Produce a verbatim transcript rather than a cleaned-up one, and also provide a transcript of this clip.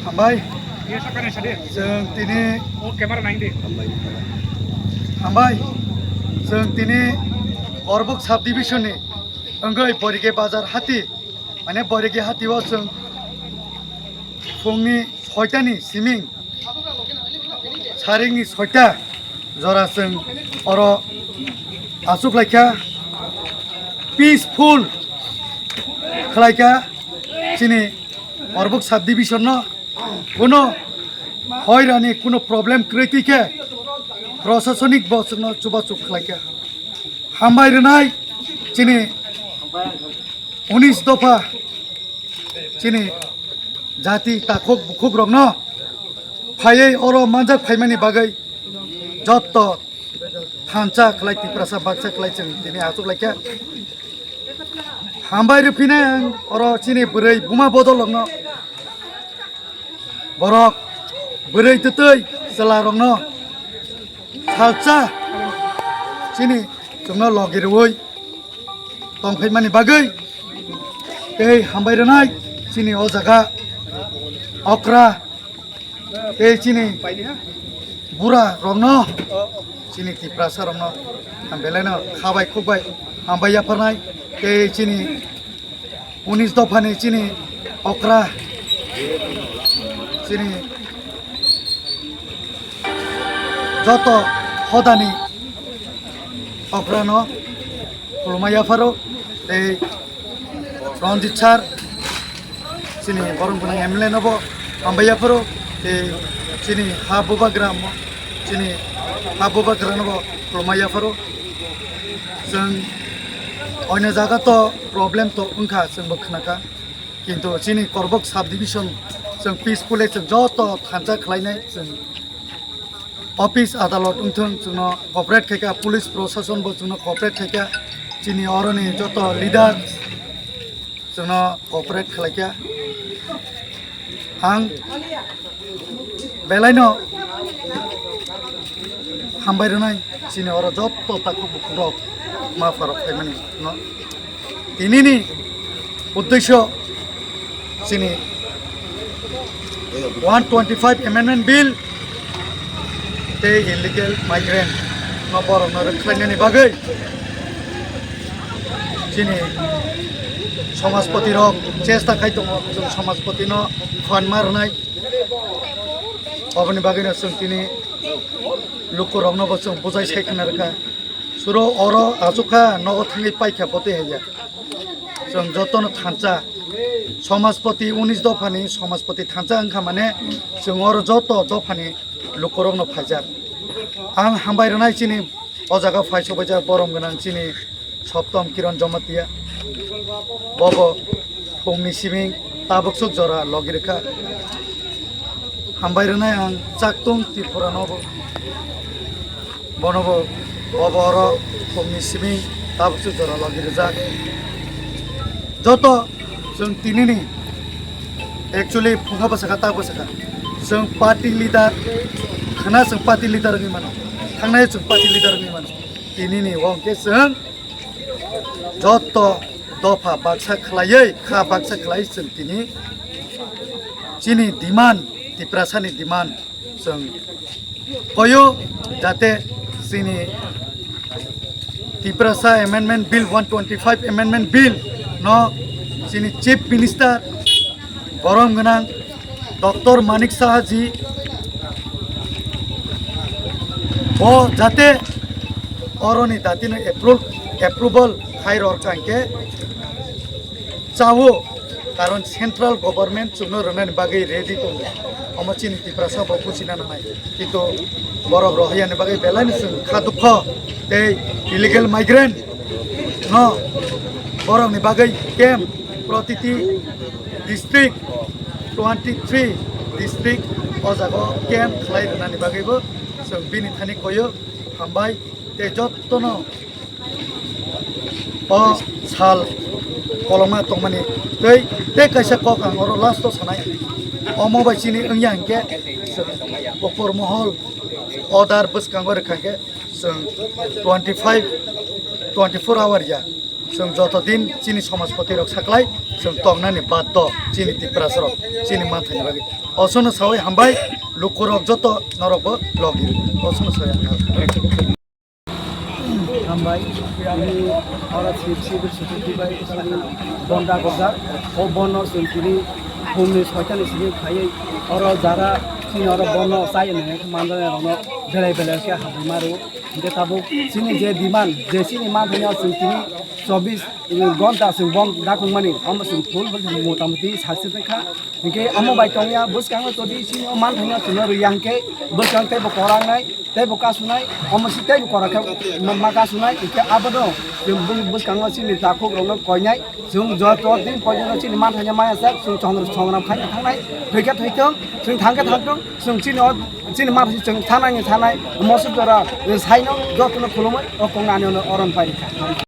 Hambai, chwng tini, hambai, chwng tini Korbuk subdivision ni wngwi Borigi bazar hati, mane Borigi hati o chwng phungni soita ni siming, saringni soita jora chwng oro achuk laikha, peaceful khlaikha chini Korbuk subdivision no. Kuno hoirani kuno problem kwrwi twi khe prosasonik bo chwngno chubachu khlaikha. Hambai rwnai chini unis dopha chini jati takhuk bukhuk rokno phaiwi oro manjak phaimani bagwi jotto thansa khlai Tiprasa baksa khlai chwng tini achuk laikha. Hambai rwphinai ang oro chini bwrwi buma bodol rokno. Borok bwrwi twtwi chwla rokno salsa chini chwngno logi rwui tongphaimani bagwi tei hambai rwnai chini o jaga okra tei chini bura rokno chini Tiprasa rokno ang belaino khabai khukbai hambai yapharnai tei chini unis dophani chini okra chini joto hodani okrano khulumai yapharo tei Ranjit sir chini borok gwnang M L A nobo hambai yapharo tei chini ha bubagra mo chini ha bubagra nobo khulumai yapharo. Chwng oino jaga to problem to wngkha, chwngbo khnakha. Kintu chini Korbok subdivision chwng peacefully chwng joto thansa khlainai, chwng office adalot wngthwng chwngno cooperate khaikha, police proshasonbo chwngno cooperate khaikha, chini oroni joto leader chwngno cooperate khlaikha. Ang belaino hambai rwnai chini oro joto takhuk bukhuk rok ma pharok phaimani no. Tinini uddesyo chini one twenty-five amendment bill tei illegal migrant no borok no rwkhlainani bagwi chini somajpoti rok chesta khai tongo, chwng somajpoti no phan ma rwnai. Oboni bagwino chwng tini lukurokno bo chwng bujai sai khna rwkha. Suro oro achukha nogo thangwi paikha botwi haiya. Chwng jotono thansa, somajpoti unis dophani somajpoti thansa wngkha mane chwng oro joto dophani lukurokno phaijak. Ang hambai rwnai chini o jaga phai sobaijak borom gwnang chini Soptom Kiron Jamatia. Bobo phungni siming tabuksuk jora logi rwkha. Hambai rwnai ang Chaktung Tripura nobo. Bonobo bobo oro phungni siming tabuksuk jora logi rwjak. Joto chwng tinini actually phunga bwsakha ta bwsakha. Chwng party leader khna chwng party leader wngwi mano. Thangnai chwng party leader wngwi mano. Tinini wngkhe chwng joto dopha baksa khlaiwi, kha baksa khlai chwng tini chini demand, Tiprasani demand chwng koyo jate chini Tiprasa Amendment Bill, one twenty-five Amendment Bill no chini Chief Minister borom gwnang Doctor Manik Saha ji bo jate oroni datino approve, approval khai ror kangke chao, karon central government chwngno rwnani bagwi ready tongo. Omo chini Tiprasa bo buchina nangnai. Kintu borok rohorya ni bagwi belai ni chwng kha dukho tei illegal migrant no borok ni bagwi camp protiti district twenty three district o jaga o camp khlai rwnani bagwi bo chwng bini thani koyo hambai tei jotono o sal koloma tongmani tei tei kaisa kok ang oro last o sanai omo bai chini wngya hinkhe chwng upor mohol order bwskango rwkha hinkhe chwng twenty five twenty four hour ya chwng joto din chini somajpoti rok saklai chwng tongnani baddo chini Tiprasa rok chini manthani bagwi Osono sawi hambai, lukurok joto norokbo logi. Osono sawi hambai. Hambai, ini oro sip sip sututi bai sini bonda gojak. O bono sini kini humni soitani sini khayai. Oro jara sini oro bono sai ne manjana rono belai belai ke hambai maru. Hingke tabuk chini je demand, je chini manthanya chwng tini chobbish ghonta chwng bond dakung mani, omo chwng full motamoti success wngkha. Hingke omo bai tongya bwskango todi chini o manthanya chwngno rwya hingke bwskang teibo korangnai, teibo kasunai, omo si teibo korak khe ma, ma kasunai, hingke abono chwng bw-, bwskango chini takhuk rokno koinai, chwng joto din pojono chini manthanya maya sak, chwng chondro songram khaina thangnai, thwikhe thwithwng, chwng thangkhe thangthwng, chwng chini o Chini ma chwng thanai ni thanai, mosuk jora, saino jotono khulumui o kong ani ono oron pai rikha.